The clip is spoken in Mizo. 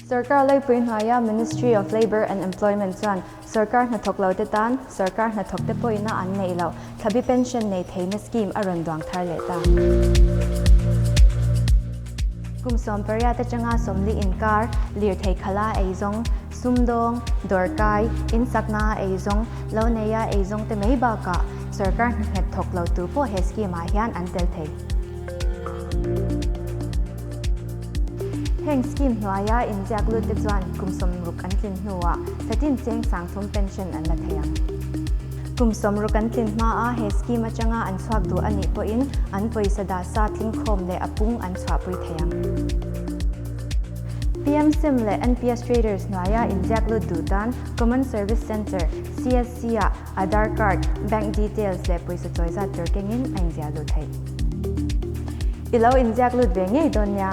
Sorkar Laipui hnuaia Ministry of Labour and Employment chuan sorkar hnathawk lote tan sorkar hnathawkte pawhina an neih loh thlabi pension nei theihna scheme a rawn duang thar leh ta. Kum 18 atanga 40 inkar lirthei khala eizawng, sumdawng, dawrkai, insakna a eizawng, lo neia eizawngte mai bakah sorkar hnanghet thawk lo tu pawh he scheme ah hian an tel thei. Heng scheme hnuaia inziak lutte chuan kum 60 an tlin hnuah thlatin cheng 3000 pension an la thei ang. Kum 60 an tlin hmaa he scheme atanga an chhuak duh a nih pawhin an pawisa dah sa tlingkhawm leh a pung an chhuahpui thei ang. PM SIM leh NPS Traders hnuaia inziak lut duh tan Common Service Centre, CSC, ah Aadhaar card, bank details leh pawisa chawi zat tur kengin a inziah lut theih. I lo inziak lut ve ngei dawn nia.